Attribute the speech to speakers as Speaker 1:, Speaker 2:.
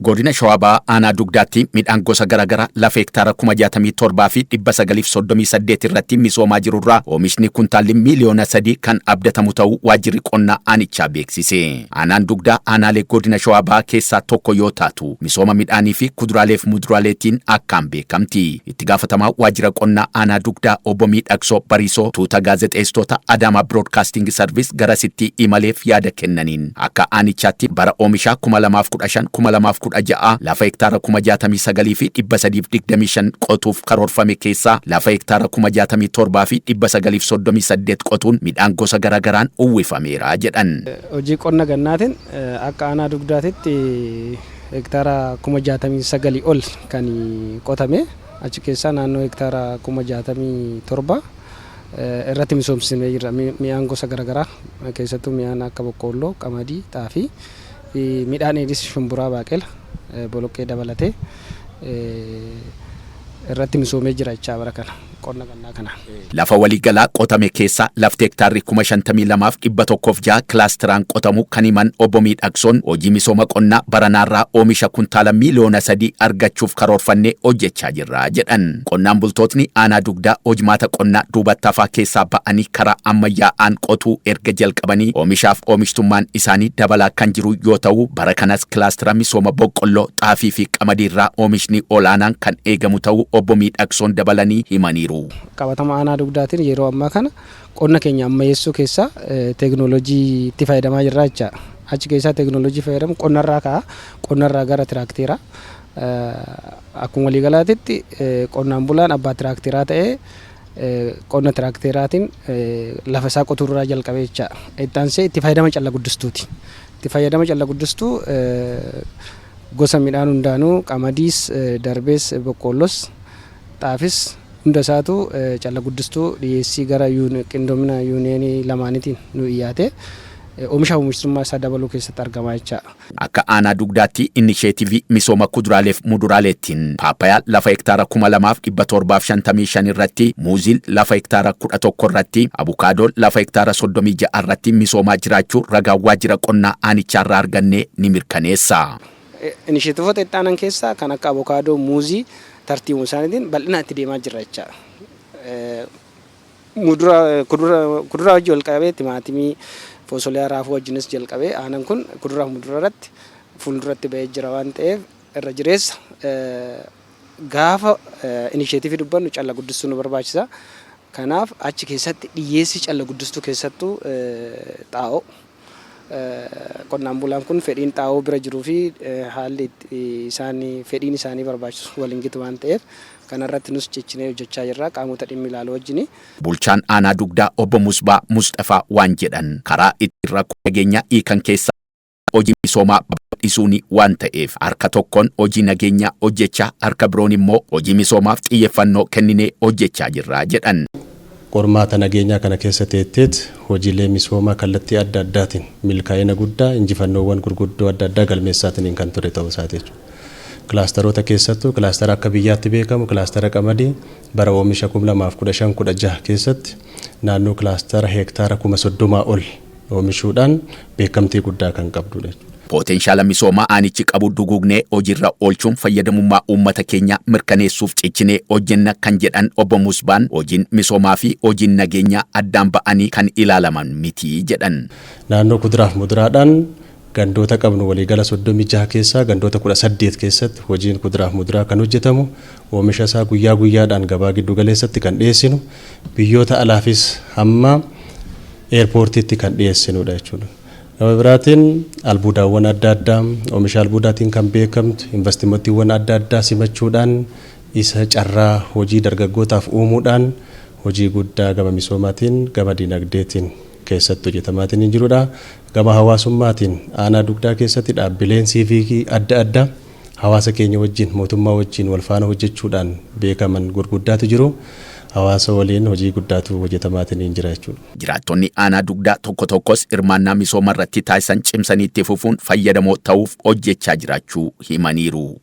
Speaker 1: Godina Shawaa Bahaa Aanaa Dugdaatti midhaan gosa garaagaraa lafa hektaara 67,938 irratti misoomaa jirurraa oomishni kuntaalli miiliyoona 3 kan abdatamu ta'uu Waajjirri Qonnaa Aanichaa beeksise. Aanaan Dugdaa aanaalee Godina Shawaa Bahaa keessaa tokko yoo taatu, misooma midhaanii fi kuduraaleef muduraaleetiin akkaan beekamti. Itti Gaafatamaa Waajjira Qonnaa Aanaa Dugdaa Obbo Miidhagsoo Bariisoo tuuta gaazexeessitoota Adaamaa Biroodkaastingi Sarviis garasitti imaleef yaada kennaniin, akka aanichaatti bara oomishaa 2015, 2016 lafa hektaara 69,325 qotuuf karoorfame keessaa lafa hektaara 67,938 qotuun midhaan gosa garaagaraan uwwifameera jedhan.
Speaker 2: Hojii qonna gannaatiin akka aanaa Dugdaatitti hektaara 69,000 ol kan qotame, achi keessaa naannoo hektaara 67,000 irratti misoomsinee jirra. Mi'aan gosa garaagaraa, keessattuu mi'aan akka boqqoolloo, qamadii, xaafii fi midhaan dheedhis shumburaa, baaqela, boloqqee dabalatee irratti misoomee jira jechaa bara kana qonna gannaa kana.
Speaker 1: Lafa waliigalaa qotame keessaa lafti hektaarri 52,106 kilaasteraan qotamuu kan himan Obbo Miidhagsoon, hojii misooma qonnaa baranaarraa oomisha kuntaala miiliyoona 3 argachuuf karoorfannee hojjechaa jirra jedhan. Qonnaan bultootni Aanaa Dugdaa hojmaata qonnaa duubatti hafaa keessaa ba'anii karaa ammayyaa'aan qotuu erga jalqabanii oomishaaf oomishtummaan isaanii dabalaa kan jiru yoo ta'u, bara kanas kilaastera misooma boqqolloo, xaafii fi qamadiirraa oomishni olaanaan kan eegamu ta'uu Obbo Miidhagsoon dabalanii himaniiru.
Speaker 2: Qabatama Aanaa Dugdaatiin yeroo ammaa kana qonna keenya ammayyeessuu keessaa teeknooloojii itti fayyadamaa jirra jechaadha. Achi keessaa teeknooloojii fayyadamu qonnarraa ka'a. Qonnarraa gara tiraakteeraa. Akkuma waliigalaatitti qonnaan bulaan abbaa tiraakteeraa ta'ee qonna tiraakteeraatiin lafa isaa qotuurraa jalqabee jechaadha. Itti aansee itti fayyadama calla guddistuuti. Itti fayyadama calla guddistuu gosa midhaan hundaanuu, qamadiis, darbees, boqqoollos, xaafis, hunda isaatu calla guddistuu dhiyeessii gara qindoomina yuuniyeenii lamaaniitiin nu dhiyaate oomisha oomishtummaa isaa dabaluu keessatti argamaa jechaadha.
Speaker 1: Akka Aanaa Dugdaatti inisheetivii misooma kuduraaleef muduraaleettiin Paappayaa lafa hektaara 2,755 irratti, Muuziin lafa hektaara 11 irratti, Abukaadoon lafa hektaara 36 irratti misoomaa jiraachuu ragaan Waajjira Qonnaa Aanichaarraa arganne ni mirkaneessa.
Speaker 2: Inisheetivoota itti aanan keessaa kan akka Abokaadoo, Muuzii tartiibuma isaaniitiin bal'inaan itti deemaa jirra jechaadha. Kuduraa wajjin wal qabee timaatimii, foosoliyaa, raafuu wajjinis jalqabee aanan kun kuduraa fi muduraa irratti fuulduratti ba'ee jira waan ta'eef, irra jireessa gaafa inisheetivii dubbannu calla guddistuu nu barbaachisa. Kanaaf achi keessatti dhiyyeessii calla guddistuu, keessattuu xaa'oo, qonnaan bulaan kun fedhiin xaa'oo bira jiruu fi haalli isaan fedhiin isaanii barbaachisu wal hin gitu waan ta'eef, kanarratti nus cichinee hojjechaa jirra qaamota dhimmi ilaalu wajjini.
Speaker 1: Bulchaan Aanaa Dugdaa Obbo Musbaa Musxafaa waan jedhan, karaa ittiin rakkoo nageenyaa hiikan keessaa hojii misoomaa babal'isuuni waan ta'eef, harka tokkoon hojii nageenyaa hojjechaa harka biroon immoo hojii misoomaaf xiyyeeffannoo kenninee hojjechaa jirra jedhan.
Speaker 3: Qormaata nageenyaa kana keessa teetteet hojiilee misoomaa kallattii adda addaatiin milkaa'ina guddaa, injifannoowwan gurguddoo adda addaa galmeessaatiniin kan ture ta'uu isaati jechuudha. Kilaastaroota keessattuu kilaastara akka biyyaatti beekamu kilaastara qamadii bara oomisha 2015 16 keessatti naannoo kilaastara heektaara 30,000 ol oomishuudhaan beekamtii guddaa kan qabdudha jechuudha.
Speaker 1: Pootenshaala misoomaa aanichi qabu duguugnee hojiirra oolchuun fayyadamummaa uummata keenyaa mirkaneessuuf cichinee hojjenna kan jedhan Obbo Musbaan, hojiin misoomaa fi hojiin nageenyaa addaan ba'anii kan ilaalaman miti jedhan.
Speaker 3: Naannoo kuduraaf muduraadhaan gandoota qabnu waliigala 36 keessaa gandoota 18 keessatti hojiin kuduraaf muduraa kan hojjetamu, oomisha isaa guyyaa guyyaadhaan gabaa giddugaleessatti kan dhiyeessinu, biyyoota alaafis hamma eerpoortiitti kan dhiyeessinudha jechuudha. Gama biraatiin albuudaawwan adda addaa, oomisha albuudaatiin kan beekamtu, investimantiiwwan adda addaa simachuudhaan isa carraa hojii dargaggootaaf uumuudhaan hojii guddaa gama misoomaatiin, gama dinagdeetiin keessatti hojjetamaatiin hin jirudha. Gama hawaasummaatiin Aanaa Dugdaa keessatti dhaabbileen siiviikii adda addaa hawaasa keenya wajjin, mootummaa wajjin wal faana hojjechuudhaan beekaman gurguddaatu jiru. Hawaasa waliin hojii guddaatu hojjetamaatiin jira jechuudha.
Speaker 1: Jiraattonni aanaa Dugdaa tokko tokkos hirmaannaa misooma irratti taasisan cimsanii itti fufuun fayyadamoo ta'uuf hojjechaa jiraachuu himaniiru.